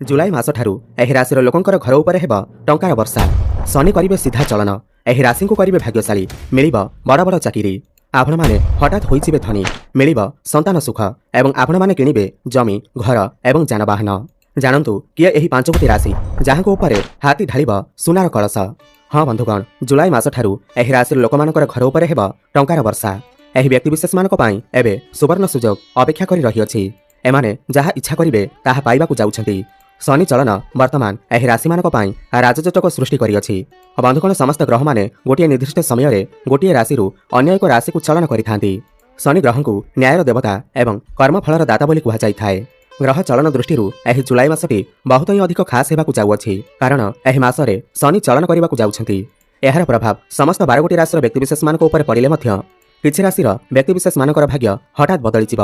ଜୁଲାଇ ମାସଠାରୁ ଏହି ରାଶିର ଲୋକଙ୍କର ଘର ଉପରେ ହେବ ଟଙ୍କାର ବର୍ଷା। ଶନି କରିବେ ସିଧା ଚଳନ, ଏହି ରାଶିଙ୍କୁ କରିବେ ଭାଗ୍ୟଶାଳୀ, ମିଳିବ ବଡ଼ ବଡ଼ ଚାକିରି। ଆପଣମାନେ ହଠାତ୍ ହୋଇଯିବେ ଧନୀ, ମିଳିବ ସନ୍ତାନ ସୁଖ ଏବଂ ଆପଣମାନେ କିଣିବେ ଜମି, ଘର ଏବଂ ଯାନବାହନ। ଜାଣନ୍ତୁ କିଏ ଏହି 5 ଗୋଟି ରାଶି ଯାହାଙ୍କ ଉପରେ ହାତୀ ଢାଳିବ ସୁନାର କଳସ। ହଁ ବନ୍ଧୁଗଣ, ଜୁଲାଇ ମାସଠାରୁ ଏହି ରାଶିର ଲୋକମାନଙ୍କର ଘର ଉପରେ ହେବ ଟଙ୍କାର ବର୍ଷା। ଏହି ବ୍ୟକ୍ତିବିଶେଷମାନଙ୍କ ପାଇଁ ଏବେ ସୁବର୍ଣ୍ଣ ସୁଯୋଗ ଅପେକ୍ଷା କରି ରହିଅଛି। ଏମାନେ ଯାହା ଇଚ୍ଛା କରିବେ ତାହା ପାଇବାକୁ ଯାଉଛନ୍ତି। ଶନି ଚଳନ ବର୍ତ୍ତମାନ ଏହି ରାଶିମାନଙ୍କ ପାଇଁ ରାଜଯୋଜକ ସୃଷ୍ଟି କରିଅଛି। ବନ୍ଧୁଗଣ, ସମସ୍ତ ଗ୍ରହମାନେ ଗୋଟିଏ ନିର୍ଦ୍ଦିଷ୍ଟ ସମୟରେ ଗୋଟିଏ ରାଶିରୁ ଅନ୍ୟ ଏକ ରାଶିକୁ ଚଳନ କରିଥାନ୍ତି। ଶନି ଗ୍ରହଙ୍କୁ ନ୍ୟାୟର ଦେବତା ଏବଂ କର୍ମଫଳର ଦାତା ବୋଲି କୁହାଯାଇଥାଏ। ଗ୍ରହ ଚଳନ ଦୃଷ୍ଟିରୁ ଏହି ଜୁଲାଇ ମାସଟି ବହୁତ ହିଁ ଅଧିକ ଖାସ୍ ହେବାକୁ ଯାଉଅଛି, କାରଣ ଏହି ମାସରେ ଶନି ଚଳନ କରିବାକୁ ଯାଉଛନ୍ତି। ଏହାର ପ୍ରଭାବ ସମସ୍ତ 12 ଗୋଟି ରାଶିର ବ୍ୟକ୍ତିବିଶେଷମାନଙ୍କ ଉପରେ ପଡ଼ିଲେ ମଧ୍ୟ କିଛି ରାଶିର ବ୍ୟକ୍ତିବିଶେଷମାନଙ୍କର ଭାଗ୍ୟ ହଠାତ୍ ବଦଳିଯିବ।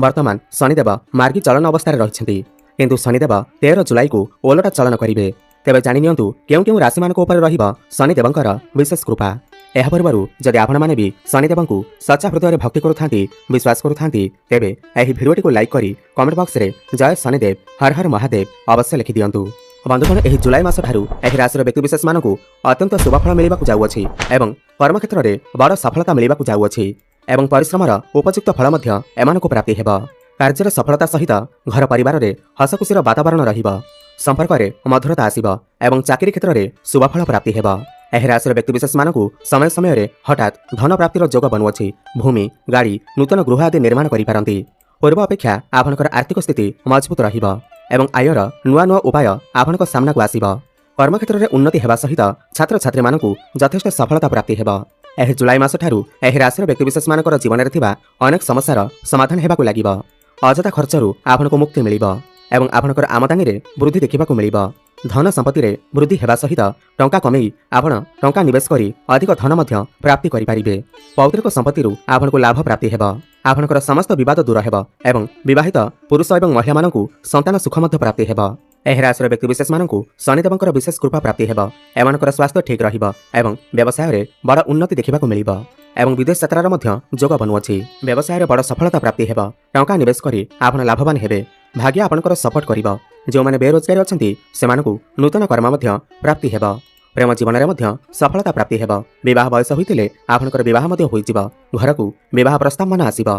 ବର୍ତ୍ତମାନ ଶନିଦେବ ମାର୍ଗୀ ଚଳନ ଅବସ୍ଥାରେ ରହିଛନ୍ତି, କିନ୍ତୁ ଶନିଦେବ 13 ଜୁଲାଇକୁ ଓଲଟା ଚଳନ କରିବେ। ତେବେ ଜାଣିନିଅନ୍ତୁ କେଉଁ କେଉଁ ରାଶିମାନଙ୍କ ଉପରେ ରହିବ ଶନିଦେବଙ୍କର ବିଶେଷ କୃପା। ଏହା ପୂର୍ବରୁ ଯଦି ଆପଣମାନେ ବି ଶନିଦେବଙ୍କୁ ସଚ୍ଚା ହୃଦୟରେ ଭକ୍ତି କରୁଥାନ୍ତି, ବିଶ୍ୱାସ କରୁଥାନ୍ତି, ତେବେ ଏହି ଭିଡ଼ିଓଟିକୁ ଲାଇକ୍ କରି କମେଣ୍ଟ ବକ୍ସରେ ଜୟ ଶନିଦେବ, ହର ହର ମହାଦେବ ଅବଶ୍ୟ ଲେଖିଦିଅନ୍ତୁ। ବନ୍ଧୁଗଣ, ଏହି ଜୁଲାଇ ମାସଠାରୁ ଏହି ରାଶିର ବ୍ୟକ୍ତିବିଶେଷମାନଙ୍କୁ ଅତ୍ୟନ୍ତ ଶୁଭଫଳ ମିଳିବାକୁ ଯାଉଅଛି ଏବଂ କର୍ମକ୍ଷେତ୍ରରେ ବଡ଼ ସଫଳତା ମିଳିବାକୁ ଯାଉଅଛି ଏବଂ ପରିଶ୍ରମର ଉପଯୁକ୍ତ ଫଳ ମଧ୍ୟ ଏମାନଙ୍କୁ ପ୍ରାପ୍ତି ହେବ। କାର୍ଯ୍ୟରେ ସଫଳତା ସହିତ ଘର ପରିବାରରେ ହସଖୁସିର ବାତାବରଣ ରହିବ, ସମ୍ପର୍କରେ ମଧୁରତା ଆସିବ ଏବଂ ଚାକିରି କ୍ଷେତ୍ରରେ ଶୁଭଫଳ ପ୍ରାପ୍ତି ହେବ। ଏହି ରାଶିର ବ୍ୟକ୍ତିବିଶେଷମାନଙ୍କୁ ସମୟ ସମୟରେ ହଠାତ୍ ଧନ ପ୍ରାପ୍ତିର ଯୋଗ ବନୁଅଛି। ଭୂମି, ଗାଡ଼ି, ନୂତନ ଗୃହ ଆଦି ନିର୍ମାଣ କରିପାରନ୍ତି। ପୂର୍ବ ଅପେକ୍ଷା ଆପଣଙ୍କର ଆର୍ଥିକ ସ୍ଥିତି ମଜବୁତ ରହିବ ଏବଂ ଆୟର ନୂଆ ନୂଆ ଉପାୟ ଆପଣଙ୍କ ସାମ୍ନାକୁ ଆସିବ। କର୍ମକ୍ଷେତ୍ରରେ ଉନ୍ନତି ହେବା ସହିତ ଛାତ୍ରଛାତ୍ରୀମାନଙ୍କୁ ଯଥେଷ୍ଟ ସଫଳତା ପ୍ରାପ୍ତି ହେବ। ଏହି ଜୁଲାଇ ମାସଠାରୁ ଏହି ରାଶିର ବ୍ୟକ୍ତିବିଶେଷମାନଙ୍କର ଜୀବନରେ ଥିବା ଅନେକ ସମସ୍ୟାର ସମାଧାନ ହେବାକୁ ଲାଗିବ। ଅଯଥା ଖର୍ଚ୍ଚରୁ ଆପଣଙ୍କୁ ମୁକ୍ତି ମିଳିବ ଏବଂ ଆପଣଙ୍କର ଆମଦାନୀରେ ବୃଦ୍ଧି ଦେଖିବାକୁ ମିଳିବ। ଧନ ସମ୍ପତ୍ତିରେ ବୃଦ୍ଧି ହେବା ସହିତ ଟଙ୍କା କମେଇ ଆପଣ ଟଙ୍କା ନିବେଶ କରି ଅଧିକ ଧନ ମଧ୍ୟ ପ୍ରାପ୍ତି କରିପାରିବେ। ପୈତୃକ ସମ୍ପତ୍ତିରୁ ଆପଣଙ୍କୁ ଲାଭ ପ୍ରାପ୍ତି ହେବ। ଆପଣଙ୍କର ସମସ୍ତ ବିବାଦ ଦୂର ହେବ ଏବଂ ବିବାହିତ ପୁରୁଷ ଏବଂ ମହିଳାମାନଙ୍କୁ ସନ୍ତାନ ସୁଖ ମଧ୍ୟ ପ୍ରାପ୍ତି ହେବ। ଏହି ରାଶିର ବ୍ୟକ୍ତିବିଶେଷମାନଙ୍କୁ ଶନିଦେବଙ୍କର ବିଶେଷ କୃପା ପ୍ରାପ୍ତି ହେବ। ଏମାନଙ୍କର ସ୍ୱାସ୍ଥ୍ୟ ଠିକ୍ ରହିବ ଏବଂ ବ୍ୟବସାୟରେ ବଡ଼ ଉନ୍ନତି ଦେଖିବାକୁ ମିଳିବ ଏବଂ ବିଦେଶ ଯାତ୍ରାର ମଧ୍ୟ ଯୋଗ ବନୁଅଛି। ବ୍ୟବସାୟରେ ବଡ଼ ସଫଳତା ପ୍ରାପ୍ତି ହେବ। ଟଙ୍କା ନିବେଶ କରି ଆପଣ ଲାଭବାନ ହେବେ। ଭାଗ୍ୟ ଆପଣଙ୍କର ସପୋର୍ଟ କରିବ। ଯେଉଁମାନେ ବେରୋଜଗାରୀ ଅଛନ୍ତି ସେମାନଙ୍କୁ ନୂତନ କର୍ମ ମଧ୍ୟ ପ୍ରାପ୍ତି ହେବ। ପ୍ରେମ ଜୀବନରେ ମଧ୍ୟ ସଫଳତା ପ୍ରାପ୍ତି ହେବ। ବିବାହ ବୟସ ହୋଇଥିଲେ ଆପଣଙ୍କର ବିବାହ ମଧ୍ୟ ହୋଇଯିବ। ଘରକୁ ବିବାହ ପ୍ରସ୍ତାବମାନ ଆସିବ।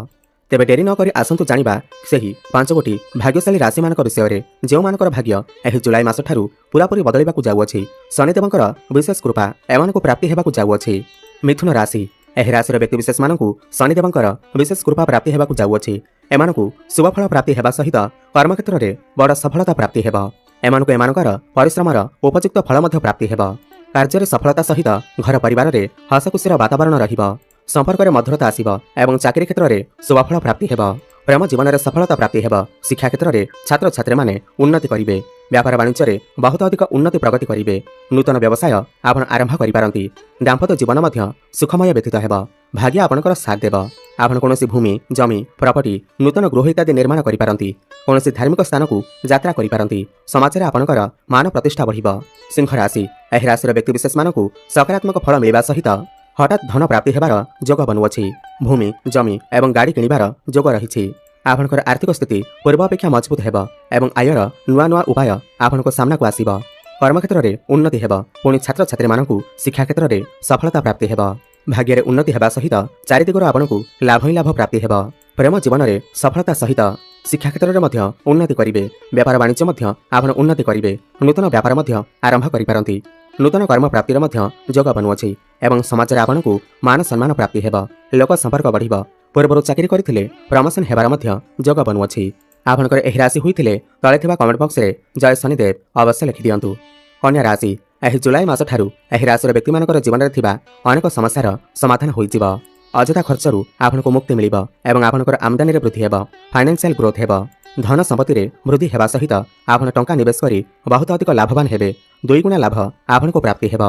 ତେବେ ଡେରି ନକରି ଆସନ୍ତୁ ଜାଣିବା ସେହି 5 ଗୋଟି ଭାଗ୍ୟଶାଳୀ ରାଶିମାନଙ୍କ ବିଷୟରେ, ଯେଉଁମାନଙ୍କର ଭାଗ୍ୟ ଏହି ଜୁଲାଇ ମାସଠାରୁ ପୂରାପୂରି ବଦଳିବାକୁ ଯାଉଅଛି। ଶନିଦେବଙ୍କର ବିଶେଷ କୃପା ଏମାନଙ୍କୁ ପ୍ରାପ୍ତି ହେବାକୁ ଯାଉଅଛି। ମିଥୁନ ରାଶି। ଏହି ରାଶିର ବ୍ୟକ୍ତିବିଶେଷମାନଙ୍କୁ ଶନିଦେବଙ୍କର ବିଶେଷ କୃପା ପ୍ରାପ୍ତି ହେବାକୁ ଯାଉଅଛି। ଏମାନଙ୍କୁ ଶୁଭଫଳ ପ୍ରାପ୍ତି ହେବା ସହିତ କର୍ମକ୍ଷେତ୍ରରେ ବଡ଼ ସଫଳତା ପ୍ରାପ୍ତି ହେବ। ଏମାନଙ୍କୁ ଏମାନଙ୍କର ପରିଶ୍ରମର ଉପଯୁକ୍ତ ଫଳ ମଧ୍ୟ ପ୍ରାପ୍ତି ହେବ। କାର୍ଯ୍ୟରେ ସଫଳତା ସହିତ ଘର ପରିବାରରେ ହସଖୁସିର ବାତାବରଣ ରହିବ, ସମ୍ପର୍କରେ ମଧୁରତା ଆସିବ ଏବଂ ଚାକିରି କ୍ଷେତ୍ରରେ ଶୁଭଫଳ ପ୍ରାପ୍ତି ହେବ। ପ୍ରେମ ଜୀବନରେ ସଫଳତା ପ୍ରାପ୍ତି ହେବ। ଶିକ୍ଷା କ୍ଷେତ୍ରରେ ଛାତ୍ରଛାତ୍ରୀମାନେ ଉନ୍ନତି କରିବେ। ବ୍ୟାପାର ବାଣିଜ୍ୟରେ ବହୁତ ଅଧିକ ଉନ୍ନତି ପ୍ରଗତି କରିବେ। ନୂତନ ବ୍ୟବସାୟ ଆପଣ ଆରମ୍ଭ କରିପାରନ୍ତି। ଦାମ୍ପତ୍ୟ ଜୀବନ ମଧ୍ୟ ସୁଖମୟ ବ୍ୟତୀତ ହେବ। ଭାଗ୍ୟ ଆପଣଙ୍କର ସାଥ ଦେବ। ଆପଣ କୌଣସି ଭୂମି, ଜମି, ପ୍ରପର୍ଟି, ନୂତନ ଗୃହ ଇତ୍ୟାଦି ନିର୍ମାଣ କରିପାରନ୍ତି। କୌଣସି ଧାର୍ମିକ ସ୍ଥାନକୁ ଯାତ୍ରା କରିପାରନ୍ତି। ସମାଜରେ ଆପଣଙ୍କର ମାନ ପ୍ରତିଷ୍ଠା ବଢ଼ିବ। ସିଂହ ରାଶି। ଏହି ରାଶିର ବ୍ୟକ୍ତିବିଶେଷମାନଙ୍କୁ ସକାରାତ୍ମକ ଫଳ ମିଳିବା ସହିତ ହଠାତ୍ ଧନ ପ୍ରାପ୍ତି ହେବାର ଯୋଗ ବନୁଅଛି। ଭୂମି, ଜମି ଏବଂ ଗାଡ଼ି କିଣିବାର ଯୋଗ ରହିଛି। ଆପଣଙ୍କର ଆର୍ଥିକ ସ୍ଥିତି ପୂର୍ବ ଅପେକ୍ଷା ମଜବୁତ ହେବ ଏବଂ ଆୟର ନୂଆ ନୂଆ ଉପାୟ ଆପଣଙ୍କ ସାମ୍ନାକୁ ଆସିବ। କର୍ମକ୍ଷେତ୍ରରେ ଉନ୍ନତି ହେବ। ପୁଣି ଛାତ୍ରଛାତ୍ରୀମାନଙ୍କୁ ଶିକ୍ଷା କ୍ଷେତ୍ରରେ ସଫଳତା ପ୍ରାପ୍ତି ହେବ। ଭାଗ୍ୟରେ ଉନ୍ନତି ହେବା ସହିତ ଚାରିଦିଗରୁ ଆପଣଙ୍କୁ ଲାଭ ହିଁ ଲାଭ ପ୍ରାପ୍ତି ହେବ। ପ୍ରେମ ଜୀବନରେ ସଫଳତା ସହିତ ଶିକ୍ଷା କ୍ଷେତ୍ରରେ ମଧ୍ୟ ଉନ୍ନତି କରିବେ। ବେପାର ବାଣିଜ୍ୟ ମଧ୍ୟ ଆପଣ ଉନ୍ନତି କରିବେ। ନୂତନ ବ୍ୟାପାର ମଧ୍ୟ ଆରମ୍ଭ କରିପାରନ୍ତି। ନୂତନ କର୍ମ ପ୍ରାପ୍ତିର ମଧ୍ୟ ଯୋଗ ବନୁଅଛି ଏବଂ ସମାଜରେ ଆପଣଙ୍କୁ ମାନ ସମ୍ମାନ ପ୍ରାପ୍ତି ହେବ। ଲୋକ ସମ୍ପର୍କ ବଢ଼ିବ। ପୂର୍ବରୁ ଚାକିରି କରିଥିଲେ ପ୍ରମୋସନ ହେବାର ମଧ୍ୟ ଯୋଗ ବନୁଅଛି। ଆପଣଙ୍କର ଏହି ରାଶି ହୋଇଥିଲେ ତଳେ ଥିବା କମେଣ୍ଟ ବକ୍ସରେ ଜୟ ଶନିଦେବ ଅବଶ୍ୟ ଲେଖିଦିଅନ୍ତୁ। କନ୍ୟା ରାଶି। ଏହି ଜୁଲାଇ ମାସଠାରୁ ଏହି ରାଶିର ବ୍ୟକ୍ତିମାନଙ୍କର ଜୀବନରେ ଥିବା ଅନେକ ସମସ୍ୟାର ସମାଧାନ ହୋଇଯିବ। ଅଯଥା ଖର୍ଚ୍ଚରୁ ଆପଣଙ୍କୁ ମୁକ୍ତି ମିଳିବ ଏବଂ ଆପଣଙ୍କର ଆମଦାନୀରେ ବୃଦ୍ଧି ହେବ। ଫାଇନାନ୍ସିଆଲ ଗ୍ରୋଥ ହେବ। ଧନ ସମ୍ପତ୍ତିରେ ବୃଦ୍ଧି ହେବା ସହିତ ଆପଣ ଟଙ୍କା ନିବେଶ କରି ବହୁତ ଅଧିକ ଲାଭବାନ ହେବେ। 2 ଗୁଣା ଲାଭ ଆପଣଙ୍କୁ ପ୍ରାପ୍ତି ହେବ।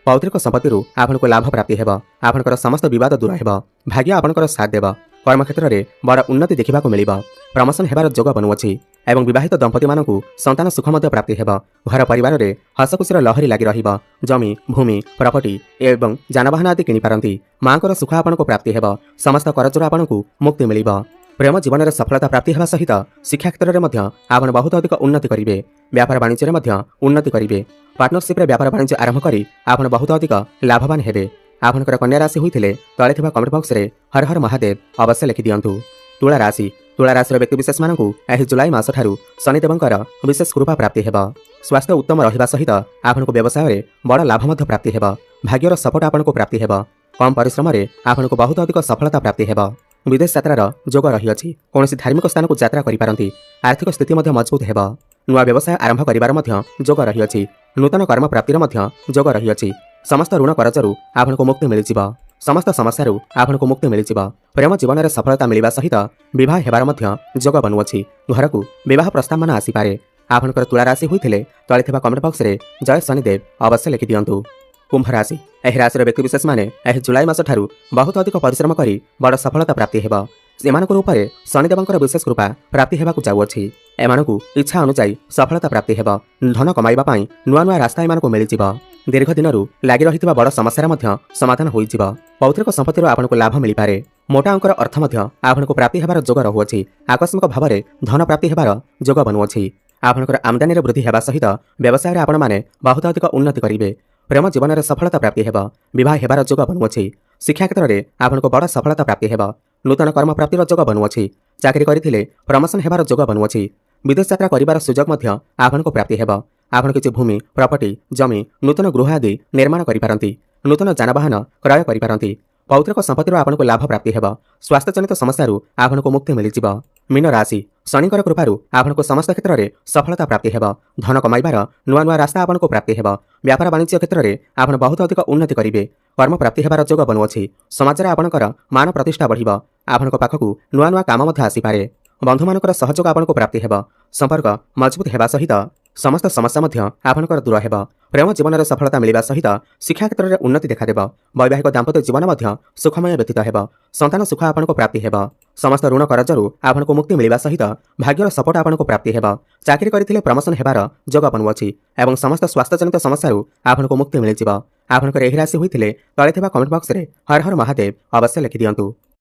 ପୈତୃକ ସମ୍ପତ୍ତିରୁ ଆପଣଙ୍କୁ ଲାଭ ପ୍ରାପ୍ତି ହେବ। ଆପଣଙ୍କର ସମସ୍ତ ବିବାଦ ଦୂର ହେବ। ଭାଗ୍ୟ ଆପଣଙ୍କର ସାଥ ଦେବ। କର୍ମକ୍ଷେତ୍ରରେ ବଡ଼ ଉନ୍ନତି ଦେଖିବାକୁ ମିଳିବ। ପ୍ରମୋସନ ହେବାର ଯୋଗ ବନୁଅଛି ଏବଂ ବିବାହିତ ଦମ୍ପତିମାନଙ୍କୁ ସନ୍ତାନ ସୁଖ ମଧ୍ୟ ପ୍ରାପ୍ତି ହେବ। ଘର ପରିବାରରେ ହସଖୁସିର ଲହରୀ ଲାଗି ରହିବ। ଜମି, ଭୂମି, ପ୍ରପର୍ଟି ଏବଂ ଯାନବାହନ ଆଦି କିଣିପାରନ୍ତି। ମାଙ୍କର ସୁଖ ଆପଣଙ୍କୁ ପ୍ରାପ୍ତି ହେବ। ସମସ୍ତ କରଜରୁ ଆପଣଙ୍କୁ ମୁକ୍ତି ମିଳିବ। ପ୍ରେମ ଜୀବନରେ ସଫଳତା ପ୍ରାପ୍ତି ହେବା ସହିତ ଶିକ୍ଷା କ୍ଷେତ୍ରରେ ମଧ୍ୟ ଆପଣ ବହୁତ ଅଧିକ ଉନ୍ନତି କରିବେ। ବ୍ୟାପାର ବାଣିଜ୍ୟରେ ମଧ୍ୟ ଉନ୍ନତି କରିବେ। ପାର୍ଟନରସିପ୍ରେ ବ୍ୟାପାର ବାଣିଜ୍ୟ ଆରମ୍ଭ କରି ଆପଣ ବହୁତ ଅଧିକ ଲାଭବାନ ହେବେ। ଆପଣଙ୍କର କନ୍ୟା ରାଶି ହୋଇଥିଲେ ତଳେ ଥିବା କମେଣ୍ଟ ବକ୍ସରେ ହର ହର ମହାଦେବ ଅବଶ୍ୟ ଲେଖିଦିଅନ୍ତୁ। ତୁଳା ରାଶି। ତୁଳା ରାଶିର ବ୍ୟକ୍ତିବିଶେଷମାନଙ୍କୁ ଏହି ଜୁଲାଇ ମାସଠାରୁ ଶନିଦେବଙ୍କର ବିଶେଷ କୃପା ପ୍ରାପ୍ତି ହେବ। ସ୍ୱାସ୍ଥ୍ୟ ଉତ୍ତମ ରହିବା ସହିତ ଆପଣଙ୍କୁ ବ୍ୟବସାୟରେ ବଡ଼ ଲାଭ ମଧ୍ୟ ପ୍ରାପ୍ତି ହେବ। ଭାଗ୍ୟର ସପୋର୍ଟ ଆପଣଙ୍କୁ ପ୍ରାପ୍ତି ହେବ। କମ୍ ପରିଶ୍ରମରେ ଆପଣଙ୍କୁ ବହୁତ ଅଧିକ ସଫଳତା ପ୍ରାପ୍ତି ହେବ। ବିଦେଶ ଯାତ୍ରାର ଯୋଗ ରହିଅଛି। କୌଣସି ଧାର୍ମିକ ସ୍ଥାନକୁ ଯାତ୍ରା କରିପାରନ୍ତି। ଆର୍ଥିକ ସ୍ଥିତି ମଧ୍ୟ ମଜବୁତ ହେବ। ନୂଆ ବ୍ୟବସାୟ ଆରମ୍ଭ କରିବାର ମଧ୍ୟ ଯୋଗ ରହିଅଛି। ନୂତନ କର୍ମ ପ୍ରାପ୍ତିର ମଧ୍ୟ ଯୋଗ ରହିଅଛି। ସମସ୍ତ ଋଣ କରଜରୁ ଆପଣଙ୍କୁ ମୁକ୍ତି ମିଳିଯିବ। ସମସ୍ତ ସମସ୍ୟାରୁ ଆପଣଙ୍କୁ ମୁକ୍ତି ମିଳିଯିବ। ପ୍ରେମ ଜୀବନରେ ସଫଳତା ମିଳିବା ସହିତ ବିବାହ ହେବାର ମଧ୍ୟ ଯୋଗ ବନୁଅଛି। ଘରକୁ ବିବାହ ପ୍ରସ୍ତାବମାନ ଆସିପାରେ। ଆପଣଙ୍କର ତୁଳା ରାଶି ହୋଇଥିଲେ ତଳେ ଥିବା କମେଣ୍ଟ ବକ୍ସରେ ଜୟ ଶନିଦେବ ଅବଶ୍ୟ ଲେଖିଦିଅନ୍ତୁ। କୁମ୍ଭ ରାଶି। ଏହି ରାଶିର ବ୍ୟକ୍ତିବିଶେଷମାନେ ଏହି ଜୁଲାଇ ମାସଠାରୁ ବହୁତ ଅଧିକ ପରିଶ୍ରମ କରି ବଡ଼ ସଫଳତା ପ୍ରାପ୍ତି ହେବ। ସେମାନଙ୍କର ଉପରେ ଶନିଦେବଙ୍କର ବିଶେଷ କୃପା ପ୍ରାପ୍ତି ହେବାକୁ ଯାଉଅଛି। ଏମାନଙ୍କୁ ଇଚ୍ଛା ଅନୁଯାୟୀ ସଫଳତା ପ୍ରାପ୍ତି ହେବ। ଧନ କମାଇବା ପାଇଁ ନୂଆ ନୂଆ ରାସ୍ତା ଏମାନଙ୍କୁ ମିଳିଯିବ। ଦୀର୍ଘ ଦିନରୁ ଲାଗି ରହିଥିବା ବଡ଼ ସମସ୍ୟାର ମଧ୍ୟ ସମାଧାନ ହୋଇଯିବ। ପୈତୃକ ସମ୍ପତ୍ତିରୁ ଆପଣଙ୍କୁ ଲାଭ ମିଳିପାରେ। ମୋଟା ଅଙ୍କର ଅର୍ଥ ମଧ୍ୟ ଆପଣଙ୍କୁ ପ୍ରାପ୍ତି ହେବାର ଯୋଗ ରହୁଅଛି। ଆକସ୍ମିକ ଭାବରେ ଧନ ପ୍ରାପ୍ତି ହେବାର ଯୋଗ ବନୁଅଛି। ଆପଣଙ୍କର ଆମଦାନୀରେ ବୃଦ୍ଧି ହେବା ସହିତ ବ୍ୟବସାୟରେ ଆପଣମାନେ ବହୁତ ଅଧିକ ଉନ୍ନତି କରିବେ। ପ୍ରେମ ଜୀବନରେ ସଫଳତା ପ୍ରାପ୍ତି ହେବ। ବିବାହ ହେବାର ଯୋଗ ବନୁଅଛି। ଶିକ୍ଷା କ୍ଷେତ୍ରରେ ଆପଣଙ୍କୁ ବଡ଼ ସଫଳତା ପ୍ରାପ୍ତି ହେବ। ନୂତନ କର୍ମ ପ୍ରାପ୍ତିର ଯୋଗ ବନୁଅଛି। ଚାକିରି କରିଥିଲେ ପ୍ରମୋସନ ହେବାର ଯୋଗ ବନୁଅଛି। ବିଦେଶ ଯାତ୍ରା କରିବାର ସୁଯୋଗ ମଧ୍ୟ ଆପଣଙ୍କୁ ପ୍ରାପ୍ତି ହେବ। ଆପଣ କିଛି ଭୂମି, ପ୍ରପର୍ଟି, ଜମି, ନୂତନ ଗୃହ ଆଦି ନିର୍ମାଣ କରିପାରନ୍ତି। ନୂତନ ଯାନବାହନ କ୍ରୟ କରିପାରନ୍ତି। ପୈତୃକ ସମ୍ପତ୍ତିରୁ ଆପଣଙ୍କୁ ଲାଭ ପ୍ରାପ୍ତି ହେବ। ସ୍ୱାସ୍ଥ୍ୟଜନିତ ସମସ୍ୟାରୁ ଆପଣଙ୍କୁ ମୁକ୍ତି ମିଳିଯିବ। ମୀନ ରାଶି। ଶନିଙ୍କର କୃପାରୁ ଆପଣଙ୍କୁ ସମସ୍ତ କ୍ଷେତ୍ରରେ ସଫଳତା ପ୍ରାପ୍ତି ହେବ। ଧନ କମାଇବାର ନୂଆ ନୂଆ ରାସ୍ତା ଆପଣଙ୍କୁ ପ୍ରାପ୍ତି ହେବ। ବ୍ୟାପାର ବାଣିଜ୍ୟ କ୍ଷେତ୍ରରେ ଆପଣ ବହୁତ ଅଧିକ ଉନ୍ନତି କରିବେ। କର୍ମ ପ୍ରାପ୍ତି ହେବାର ଯୋଗ ବନୁଅଛି। ସମାଜରେ ଆପଣଙ୍କର ମାନ ପ୍ରତିଷ୍ଠା ବଢ଼ିବ। ଆପଣଙ୍କ ପାଖକୁ ନୂଆ ନୂଆ କାମ ମଧ୍ୟ ଆସିପାରେ। ବନ୍ଧୁମାନଙ୍କର ସହଯୋଗ ଆପଣଙ୍କୁ ପ୍ରାପ୍ତି ହେବ। ସମ୍ପର୍କ ମଜବୁତ ହେବା ସହିତ ସମସ୍ତ ସମସ୍ୟା ମଧ୍ୟ ଆପଣଙ୍କର ଦୂର ହେବ। ପ୍ରେମ ଜୀବନରେ ସଫଳତା ମିଳିବା ସହିତ ଶିକ୍ଷା କ୍ଷେତ୍ରରେ ଉନ୍ନତି ଦେଖାଦେବ। ବୈବାହିକ ଦାମ୍ପତ୍ୟ ଜୀବନ ମଧ୍ୟ ସୁଖମୟ ବ୍ୟତୀତ ହେବ। ସନ୍ତାନ ସୁଖ ଆପଣଙ୍କୁ ପ୍ରାପ୍ତି ହେବ। ସମସ୍ତ ଋଣ କରଜରୁ ଆପଣଙ୍କୁ ମୁକ୍ତି ମିଳିବା ସହିତ ଭାଗ୍ୟର ସପୋର୍ଟ ଆପଣଙ୍କୁ ପ୍ରାପ୍ତି ହେବ। ଚାକିରି କରିଥିଲେ ପ୍ରମୋସନ ହେବାର ଯୋଗ ବନୁଅଛି ଏବଂ ସମସ୍ତ ସ୍ୱାସ୍ଥ୍ୟଜନିତ ସମସ୍ୟାରୁ ଆପଣଙ୍କୁ ମୁକ୍ତି ମିଳିଯିବ। ଆପଣଙ୍କର ଏହି ରାଶି ହୋଇଥିଲେ ତଳେ ଥିବା କମେଣ୍ଟ ବକ୍ସରେ ହର ହର ମହାଦେବ ଅବଶ୍ୟ ଲେଖିଦିଅନ୍ତୁ।